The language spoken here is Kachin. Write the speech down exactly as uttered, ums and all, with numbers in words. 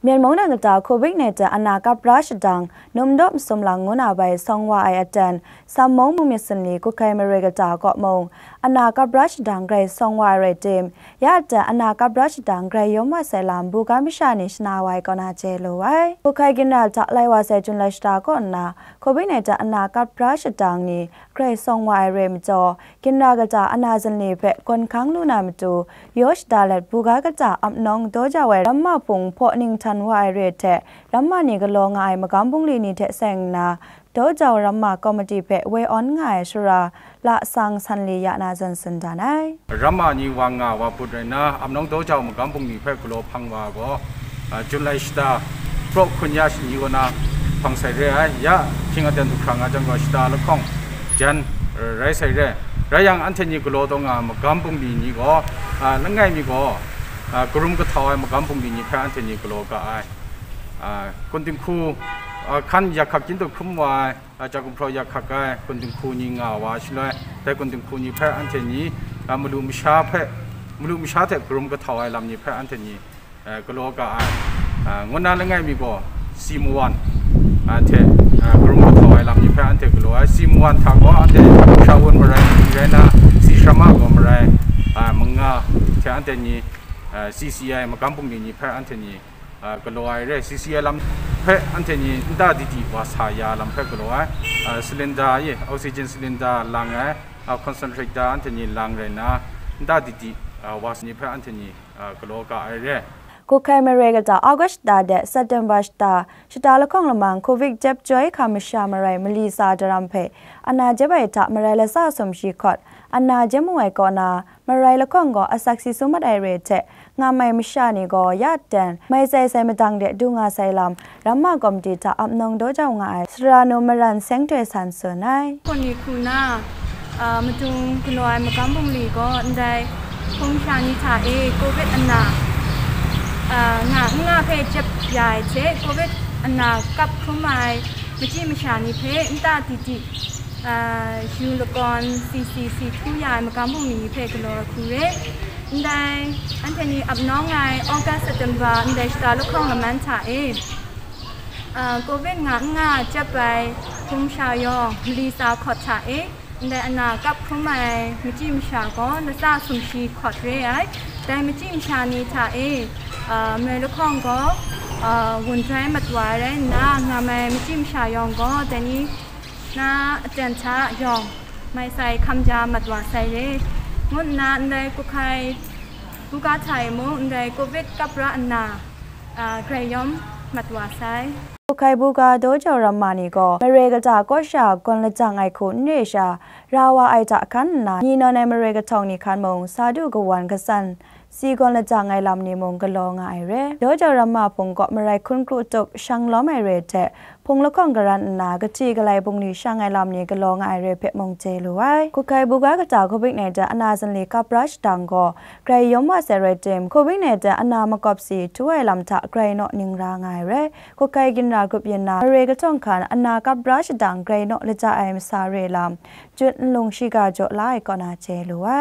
Myen mung dang kata Covid nineteen ana kap ra shadang, Numdawp Masum Lang ngu na bai sawng wa ai aten, Sam mung mung myit sanli Kuhkai mare kata kaw mung, ana kap ra shadang grai sawng wa ai rai tim, ya aten ana kap ra shadang grai yawm wa sai lam buga masha ni shana wa ai kaw na chye lu ai. Kuhkai ginra hta lai wa sai Jun lai shata kaw nna, Covid nineteen ana kap ra shadang ni grai sawng wa ai re majaw, ginra kata ana zanli hpe gawn hkang lu na matu, yaw shada let buga kata ap nawng daw jau ai ramma hpung hpaw ning htan wa ai re hte, ramma ni galaw nga ai magam bungli ni hte seng nna, daw jau ramma komiti hpe woi awn nga ai shara la sang san li ya na zan tsun dan ai. Ramma ni wa nga wa put rai nna, ap nawng daw jau magam bungli hpe galaw hpang wa gaw, a, Jun lai shata, praw hkun ya shani kaw na hpang sai re ai. Ya, hkying aten du hkra nga jang gaw shata lahkawng jan, a, rai sai re. Rai yang, anhte ni galaw taw nga ai magam bungli ni gaw, a, langai mi gaw, a, karum kahtau ai magam bungli ni hpe anhte ni galaw ga ai. A, kun dinghku, a, hkan yak hkak kyin dawk hkrum wa ai, a, ja gumhpraw yak hkak ai kun dinghku ni nga wa shaloi, dai kun dinghku ni hpe anhte ni, a, malu masha hpe, malu masha hte karum kahtau ai lam ni hpe anhte ni, a, galaw ga ai. A, ngu nna langai mi gaw, si mawan, a, hte, a, karum kahtau ai lam ni hpe anhte galaw ai. Si mawan hta gaw anhte shawun marai ni rai nna, si shrama gaw marai, a, manga hte anhte ni, a, si si ai magam bungli ni hpe anhte ni, a, galaw ai re. Si si ai lam hpe anhte ni nta didi wa sa ya lam hpe galaw ai. A, cylinder e, oxygen cylinder lang ai, a, concentrator anhte ni lang rai nna, nta didi, a, wa sa ni hpe anhte ni, a, galaw ga ai re. Kuhkai mare kata August shata de September shata, shata lahkawng lamang Covid jep joi hkam masha marai mali tsa daram hpe, ana jep ai hta marai latsa sumshi hkawt, ana jep mu ai kaw na, marai lahkawng gaw asak si sum mat ai re hte, ngam ai masha ni gaw ya ten, mai sai sai madang de du nga sai lam, ramma komiti hta ap nawng daw jau nga ai, Sara Nu Maran Seng Toi San tsun ai. Hpung ni hku na, a, madung galaw ai magam bungli gaw ndai hpung sha ni hta e Covid ana, a, nga n nga hpe jep ya ai hte, Covid ana kap hkrum ai machyi masha ni hpe nta didi, a, yu lakawn si si si htu ya ai magam bungli ni hpe galaw ai hku re. Ndai anhte ni ap nawng ai August, September ndai shata lahkawng laman hta e, a, Covid nga n nga jep ai hpung sha yawng mali tsa hkawt hta e, ndai ana kap hkrum ai machyi masha gaw latsa sumshi hkawt re ai. Dai machyi masha ni hta e, a, moi lahkawng gaw, a, wun joi mat wa ai rai nna, ngam ai machyi masha yawng gaw dai ni na aten hta yawng mai sai hkam ja mat wa sai re, ngu nna ndai Kuhkai buga hta e mung ndai Covid kap ra nna, a, grai yawm mat wa sai. Kuhkai buga daw jau ramma ni gaw, mare kata kaw sha gawn lajang ai hku n re sha, ra wa ai hta hkan nna, ni nawn ai mare kahtawng ni hkan mung, sa du kawan kasan, si gawn lajang ai lam ni mung galaw nga ai re. Daw jau ramma hpung kaw marai hkun kru tup shang lawm ai re hte, hpung lahkawng garan nna, kahti galai bungli shang ai lam ni galaw nga ai re hpe mung chye lu ai. Kuhkai buga kata Covid nineteen ana zanli kap ra shadang gaw, grai yawm wa sai rai tim, Covid nineteen ana makawp si htu ai lam hta grai naw ning ra nga ai re. Kuhkai ginra grup yin na, mare kahtawng hkan ana kap ra shadang grai naw laja ai masa re lam, Jut nlung shiga jaw la ai kaw na chye lu ai.